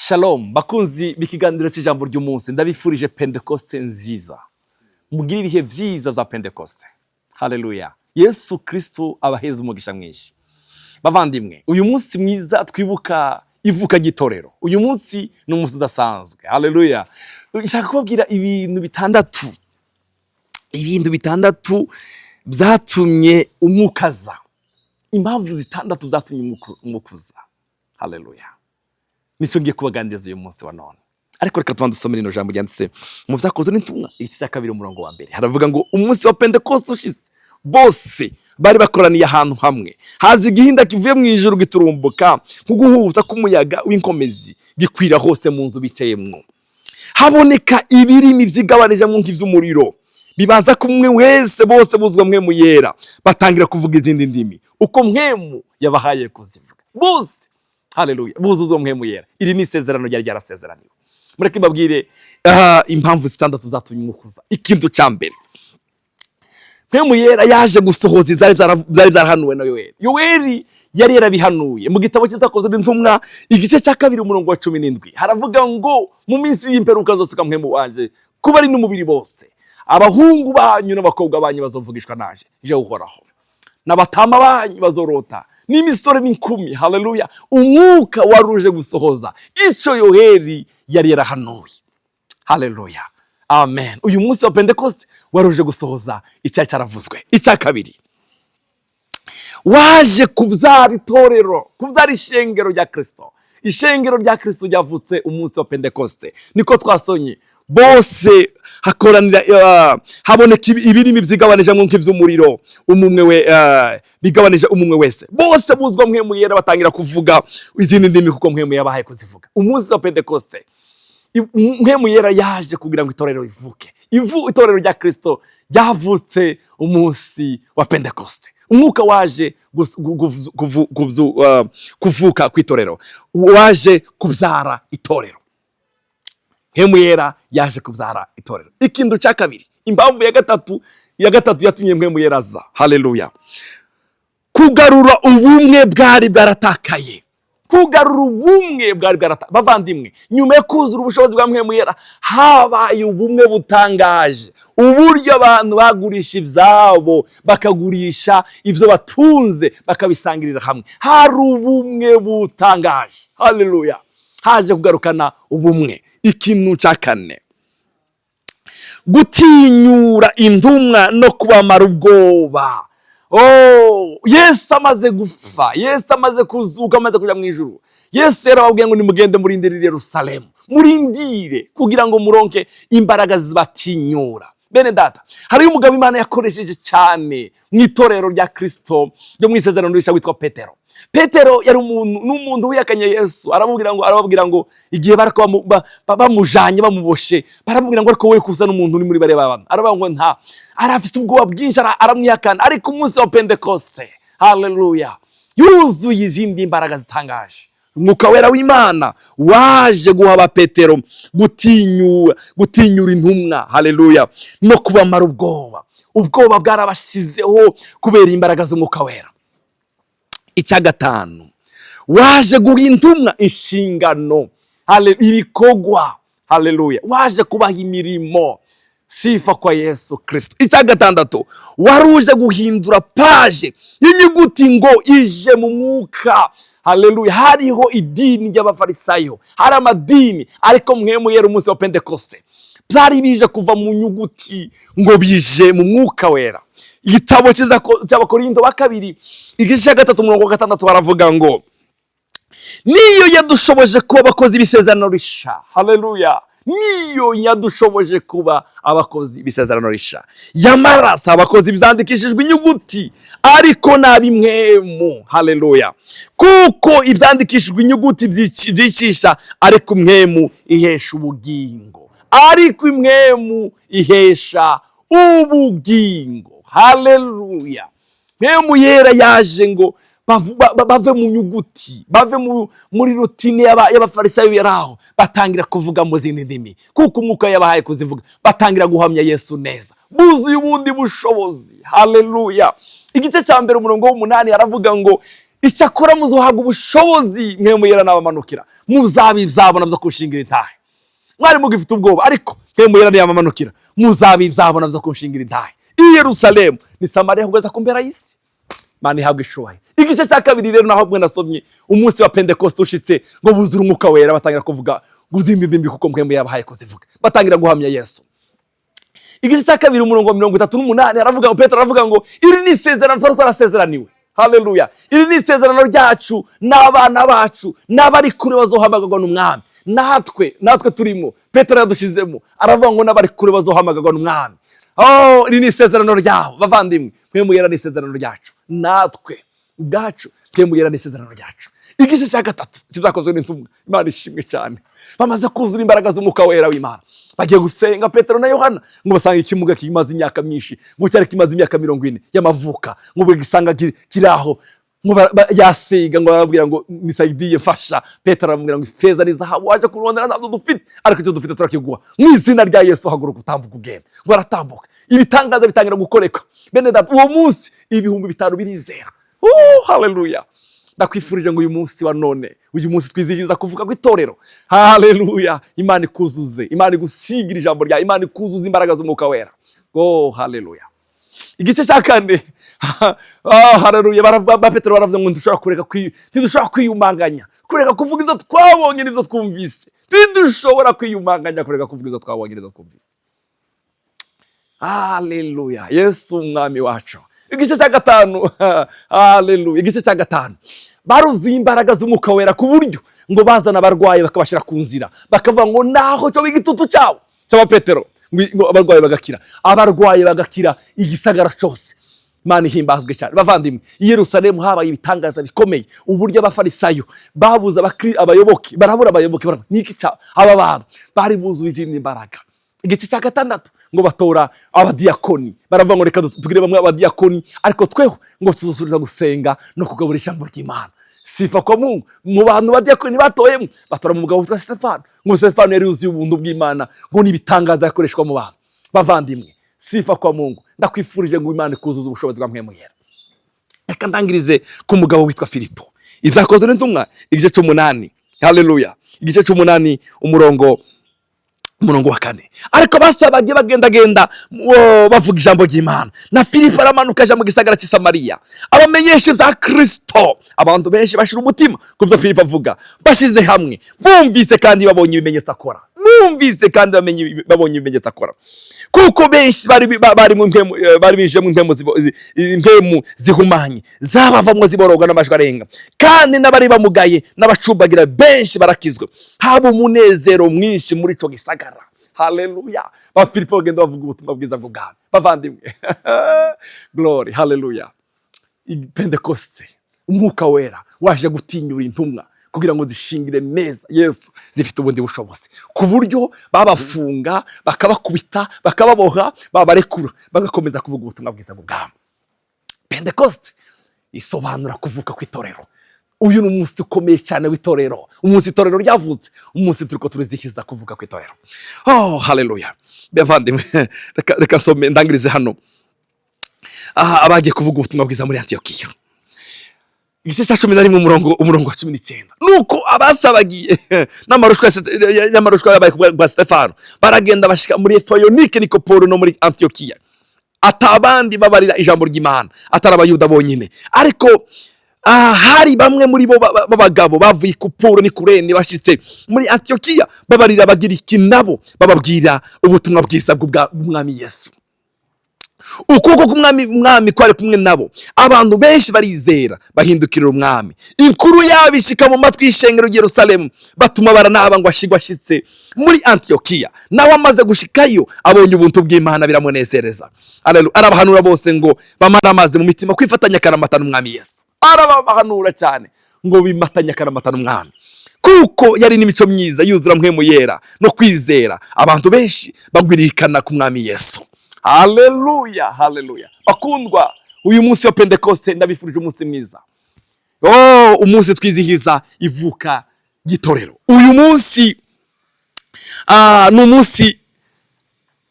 Shalom bakunzi b'ikiganiro cy'ijambo ry'umunsi, ndabifurije Pentekoste nziza, mugire ibihe byiza bya Pentekoste. Haleluya! Yesu Kristo abaheza umugisha mwinshi. Bavandimwe, uyu munsi mwiza twibuka ivuka ry'itorero, uyu munsi ni umunsi udasanzwe. Haleluya! Nshaka kubabwira ibintu bitandatu byatumye umwuka aza, impamvu zitandatu zatumye umwuka uza. Haleluya! Nicyo ngiye kubaganiriza uyu munsi wa none. Ariko reka tubanze dusome rino jambo ryanditse mu Byakozwe n'Intumwa, igice cya 2, umurongo wa 1. Haravuga ngo: "Umunsi wa Pentekoste ushize, bose bari bakoraniye ahantu hamwe, haza igihinda kivuye mu ijuru giturumbuka nk'uguhuza k'umuyaga w'inkomezi, gikwira hose mu nzu bicayemwo. Haboneka ibirimi vyigabanijemwo nk'ivy'umuriro, bibaza ko umwe wese, bose buzwa Mpwemu Yera, batangira kuvuga izindi ndimi uko Mpwemu yabahaye kuzivuga." Bose, haleluya, buzuzwa Mpwemu Yera. Iri ni isezerano ryari ryarasezeraniwe. Mureke mbabwire impamvu zitandatu zatumye umwuka uza. Ikintu ca mbere, Mpwemu Yera yaje gusohoza ivyari byarahanuwe na Yoweri. Yoweri yari yarabihanuye mu gitabo cy'Ibyakozwe n'Intumwa, igice cya 2, umurongo wa 17. Haravuga ngo: "Mu minsi y'imperuka nzosuka Mpwemu wanje kuba ari n'umubiri bose, abahungu banyu n'abakobwa banyu bazovugishwa naje je Uhoraho, n'abatama banyu bazorota, n'imisore n'inkumi." Haleluya! Umwuka waruje gusohoza ico Yoheri yari yarahanuye. Haleluya, amen. Uyu munsi wa Pentekoste waruje gusohoza icyari cyaravuzwe. Icya kabiri, waje kubyara itorero, kubyara ishengero rya Kristo. Ishengero rya Kristo ryavutse umunsi wa Pentekoste, niko twasonye. Bose hakoranira, haboneka ibirimi vyigabanije nk'ivy'umuriro, umumwe we bigabanije umumwe wese, bose buzwa Mpwemu Yera, batangira kuvuga izindi ndimi kuko Mpwemu yabahaye kuzivuga. Umunsi wa Pentekoste, Mpwemu Yera yaje kugira ngo itorero rivuke. Itorero rya Kristo ryavutse umunsi wa Pentekoste. Umwuka waje kuvuka kw'itorero, waje kubyara itorero. Mpwemu Yera yaje kubyara itorero. Ikintu cya kabiri, impamvu ya gatatu yatumye Mpwemu Yera aza, haleluya, kugarura ubumwe bwari bwaratakaye, kugarura ubumwe bwari bwaratakaye. Bavandimwe, nyuma yo kuzura ubushobozi bwa Mpwemu Yera, habaye ubumwe butangaje, uburyo abantu bagurisha ibyabo, bakagurisha ibyo batunze, bakabisangirira hamwe. Hari ubumwe butangaje. Haleluya! Haje kugarukana ubumwe. Ikintu cya kane, gutinyura intumwa no kubamara ubwoba. Oh, Yesu amaze gupfa, Yesu amaze kuzuka, amaze kujya mu ijuru, Yesu yarababwiye ngo: "Nimugende murindirire Yerusalemu, murindire kugira ngo muronke imbaraga zibatinyura." Bene data, hariyo umugabo Imana yakoresheje cyane mu itorero rya Kristo ryo mu Isezerano Rishya witwa Petero. Petero yari umuntu n'umuntu wihakanye Yesu. Aramubwira ngo, arababwira ngo igihe bariko bamujanye bamuboshe, baramubwira ngo: "Ariko wowe kusa n'umuntu uri muri bariya bantu." Aravuga ngo nta, arafite ubwoba bwinshi, aramwihakana. Ariko umunsi wa Pentekoste, haleluya, yuzuye izindi mbaraga zitangaje. Umwuka Wera w'Imana waje guha aba Petero gutinyura intumwa, haleluya, no kubamara ubwoba. Ubwoba bwarabashizeho kubera imbaraga z'Umwuka Wera. Icya gatanu, waje guha intumwa inshingano, ibikorwa. Haleluya! Waje kubaha imirimo. Sifa kwa Yesu Kristo. Icya gatandatu, wari uje guhindura page y'inyuguti ngo ije mu mwuka. Haleluya! Hariho idini ry'Abafarisayo, hari amadini, ariko Mpwemu Yera umunsi wa Pentekoste byari bije kuva mu nyuguti ngo bije mu Mwuka Wera. Igitabo cy'Abakorindo ba Kabiri, igice cya 3, umurongo wa 6, baravuga ngo: "Niyo yadushoboje kuba abakozi b'isezerano risha." Haleluya! Niyo yadushoboje kuba abakozi b'isezerano risha, yamara si abakozi byandikishijwe inyuguti, ariko n'ab'impwemu. Haleluya! Kuko ibyandikishijwe inyuguti byicisha, ariko impwemu ihesha ubugingo, ariko impwemu ihesha ubugingo. Haleluya! Mpwemu Yera yaje ngo bave mu nyuguti, bave muri routine y'Abafarisayo yari aho, batangira kuvuga mu zindi ndimi kuko Umwuka yabahaye kuzivuga, batangira guhamya Yesu neza buzuye ubundi bushobozi. Haleluya! Igice cya 1, umurongo w'8, aravuga ngo Icyakora muzohabwa ubushobozi Mpwemu Yera nabamanukira, muzaba ibyabona byo kunshingira intahe. Mwari mugifite ubwoba, ariko Mpwemu Yera niyamamanukira, muzaba ibyabona byo kunshingira intahe i Yerusalemu ni Samariya kugeza ku mpera y'isi. Mana ihabwa icubahiro. Igice cya kabiri rero, naho mwe nasomye, umunsi wa Pentekoste ushitse, ngo buzure Umwuka Wera, batangira kuvuga izindi ndimi kuko Mpwemu yabahaye kuzivuga, batangira guhamya Yesu. Igice cya kabiri, umurongo wa 38, aravuga ngo, Petero aravuga ngo: "Iri ni isezerano twari twarasezeraniwe." Haleluya! "Iri ni isezerano ryacu n'abana bacu n'abari kure bazohamagarwa n'Umwami." Natwe turimo, Petero yadushizemo, aravuga ngo n'abari kure bazohamagarwa n'Umwami. Oh, iri ni isezerano ryabo. Bavandimwe, Mpwemu Yera ni isezerano ryacu, natwe ubwacu Mpwemu Yera ni isezerano ryacu. Igice cya gatatu kibyakozwe n'Intumwa, Imana ishimwe cyane. Bamaze kuzura imbaraga z'Umwuka Wera w'Imana, bagiye gusenga, Petero na Yohana, ngo basanga ikimuga kimaze imyaka myinshi, ngo cyari kimaze imyaka 40 y'amavuka, ngo bagisanga kiri aho, ngo yasiga, ngo barabwira ngo: "Nisaidie, mfasha." Petero aramubwira ngo: "Ifeza n'izahabu waje kurondera ntabwo dufite, ariko icyo dufite turakiguha. Mu izina rya Yesu, haguruka utambuka ugenda." Ngo aratambuka, ibitangaza bitangira gukoreka. Bene data, uwo munsi 5000 birizera. Oh, haleluya! Ndakwifurije ngo uyu munsi wa none, uyu munsi twizihiza kuvuka kw'itorero, haleluya, Imana ikuzuze, Imana igusigira ijambo rya Imana, ikuzuze imbaraga z'Umwuka Wera. Oh, haleluya! Igice cya kane, ah, haleluya, ba Petero baravuga ngo ntidushobora kwiyumanganya kureka kuvuga ibyo twabonye n'ibyo twumvise. Ntidushobora kwiyumanganya kureka kuvuga ibyo twabonye n'ibyo twumvise. Haleluya, Yesu Umwami wacu. Igice cya gatanu, haleluya, igice cya gatanu, baruzuye imbaraga z'Umwuka Wera ku buryo ngo bazana abarwayi bakabashyira ku nzira, bakavuga ngo naho cyo igitutu cyabo cy'aba Petero, ngo abarwayi bagakira, abarwayi bagakira igisagara cyose. Imana ihimbazwe cyane. Bavandimwe, i Yerusalemu habaye ibitangaza bikomeye, uburyo Abafarisayo babuze abayoboke, barabura abayoboke, baravuga niki cya aba bantu bari buzuye izindi mbaraga. Igice cya gatandatu, ngo batora abadiyakoni, baravuga ngo: "Reka tugire bamwe abadiyakoni, ariko tweho ngo tuzosubiza gusenga no kugabura ijambo ry'Imana." Sifa kwa Mungu. Mu bantu badiyakoni batoyemo, batora mu mugabo witwa Stefano. Ngo Stefano yari yuzuye ubuntu bw'Imana, ngo n'ibitangaza yakoreshwa mu bantu. Bavandimwe, sifa kwa Mungu. Ndakwifurije ngo Imana ikuzuze ubushobozi bwa Mpwemu Yera. Reka ndangirize ku mugabo witwa Filipo. Ibyakozwe n'Intumwa, igice cy'umunani, haleluya, igice cy'umunani, umurongo wa 4. Ariko basabagiye bagendagenda bavuga ijambo ry'Imana, na Filipo aramanuka aja mu gisagara cy'i Samariya, abamenyesha ibya Kristo. Abantu benshi bashira umutima ku byo Filipo avuga, bashize hamwe, bumvise kandi babonye ibimenyetso akora, bumvise kandi babonye ibimenyetso akora, kuko benshi bari mu mpwemu, bari binjiye mu mpwemu impwemu zihumanye zabavamwo ziboroga n'amajwi arenga, kandi n'abari bamugaye n'abacumbagira benshi barakizwa. Haba umunezero mwinshi muri ico gisagara. Haleluya! Ba Filipo bagenda bavuga ubutumwa bwiza bw'ubwami. Bavandimwe, glory, haleluya! Pentekoste, Umwuka Wera waje gutinyura intumwa kugira ngo zishingire neza Yesu zifite ubundi bushobozi, ku buryo babafunga, bakabakubita, bakababoha, babarekura bagakomeza kuvuga ubutumwa bwiza bw'ubwami. Pentekoste isobanura kuvuka kw'itorero. Uyu ni umunsi ukomeye cyane w'itorero, umunsi itorero ryavutse, umunsi turiko turizihiza kuvuka kw'itorero. Oh, haleluya! Bavandimwe, reka nsome ndangirize hano. Aha abagiye kuvuga ubutumwa bwiza muri Antiyokiya, igice cya 11, umurongo wa 19. Nuko abasabagiye n'amarushwa yabaye ku bwa Stefano baragenda bashika muri Foyinike, Nikopolo no muri Antiyokiya, atabandi babarira ijambo ry'Imana atari Abayuda bonyine. Ariko hari bamwe muri bo b'abagabo bavuye i Kupuro n'i Kurene, bashitse muri Antiyokiya, babarira Abagiriki nabo, bababwira ubutumwa bwiza bw'Umwami Yesu. Ukuboko k'Umwami Mwami kwari kumwe nabo, abantu benshi barizera, bahindukirira Umwami. Inkuru yabo ishika mu matwi y'ishengero ry'i Yerusalemu, batuma Baranaba ngo ashigwe ashitse muri Antiyokiya. Nawe amaze gushikayo, abonye ubuntu bw'Imana, biramunezereza. Haleluya. Arabahanura bose ngo bamare amazi mu mitima kwifatanya akaramata n'Umwami Yesu. Arabahanura cyane ngo bimatanye akaramata n'Umwami, kuko yari n'imico myiza, yuzura Mpwemu Yera no kwizera. Abantu benshi bagwirikana ku Mwami Yesu. Haleluya, haleluya! Bakundwa, uyu munsi wa Pentekoste ndabifurije umunsi mwiza. Oh, umunsi twizihiza ivuka ry'itorero. Uyu munsi ni umunsi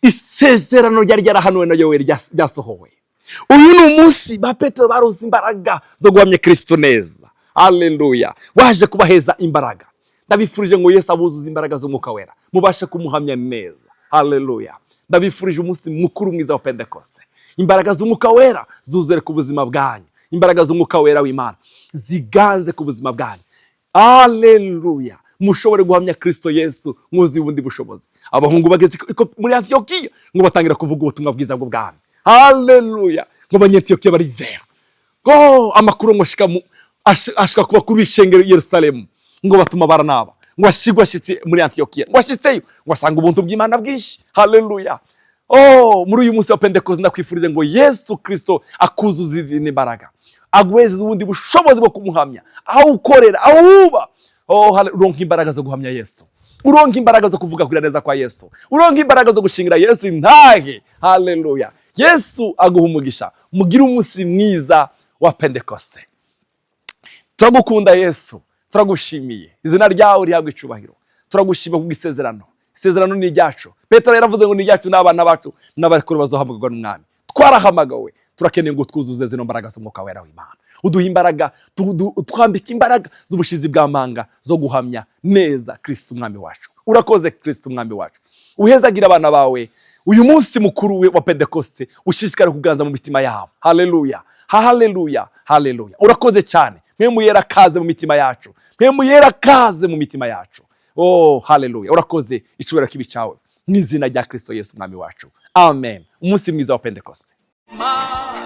isezerano ryari ryarahanuwe na Yoweri ryasohowe. Uyu ni umunsi ba Petero baronse imbaraga zo guhamya Kristo neza. Haleluya! Waje kubaheza imbaraga. Ndabifurije ngo Yesu abuzuze imbaraga z'Umwuka Wera, mubashe kumuhamya neza. Haleluya! Ndabifurije umunsi mukuru mwiza wa Pentekoste. Imbaraga z'Umwuka Wera zuzure ku buzima bwanyu, imbaraga z'Umwuka Wera w'Imana ziganze ku buzima bwanyu. Haleluya! Mushobore guhamya Kristo Yesu mwuzuye ubundi bushobozi. Abahungu bageze muri Antiyokiya ngo batangira kuvuga ubutumwa bwiza bw'ubwami. Haleluya! Ngo Abanyantiyokiya barizera. Ngo amakuru ngo ashika ku bakuru b'ishengero i Yerusalemu, ngo batuma Baranaba ngo ashigwe ashyitsi muri Antiyokiya. Ngo ashitseyo, ngo asanga ubuntu bw'Imana bwinshi. Haleluya! Oh, muri uyu munsi wa Pentekoste ndakwifurize ngo Yesu Kristo akuzuze izindi mbaraga, aguheze ubundi bushobozi bwo kumuhamya aho ukorera, aho uba. Oh, uronka imbaraga zo guhamya Yesu, uronka imbaraga zo kuvuga kugira neza kwa Yesu, uronka imbaraga zo gushingira Yesu intahe. Haleluya! Yesu aguha umugisha. Mugire umunsi mwiza wa Pentekoste. Turagukunda Yesu, turagushimiye, izina ryawe rihabwa icubahiro. Turagushima kubw'isezerano. Isezerano ni iryacu. Petero yaravuze ngo ni iryacu n'abana bacu n'abakuru bazohamagarwa n'Umwami. Twarahamagawe. Turakeneye ngo twuzuze zino mbaraga z'Umwuka Wera w'Imana, uduha imbaraga, utwambika imbaraga z'ubushizi bw'amanga zo guhamya neza Kristo Umwami wacu. Urakoze Kristo Umwami wacu. Uhezagira abana bawe uyu munsi mukuru wa Pentekoste, ushishikare kuganza mu mitima yabo. Haleluya, haleluya, haleluya! Urakoze cyane. Mpwemu Yera, kaze mu mitima yacu. Mpwemu Yera, kaze mu mitima yacu. Oh, haleluya! Urakoze. Icubahiro kibe icawe mu izina rya Kristo Yesu Umwami wacu, amen. Umunsi mwiza wa Pentekoste. Ma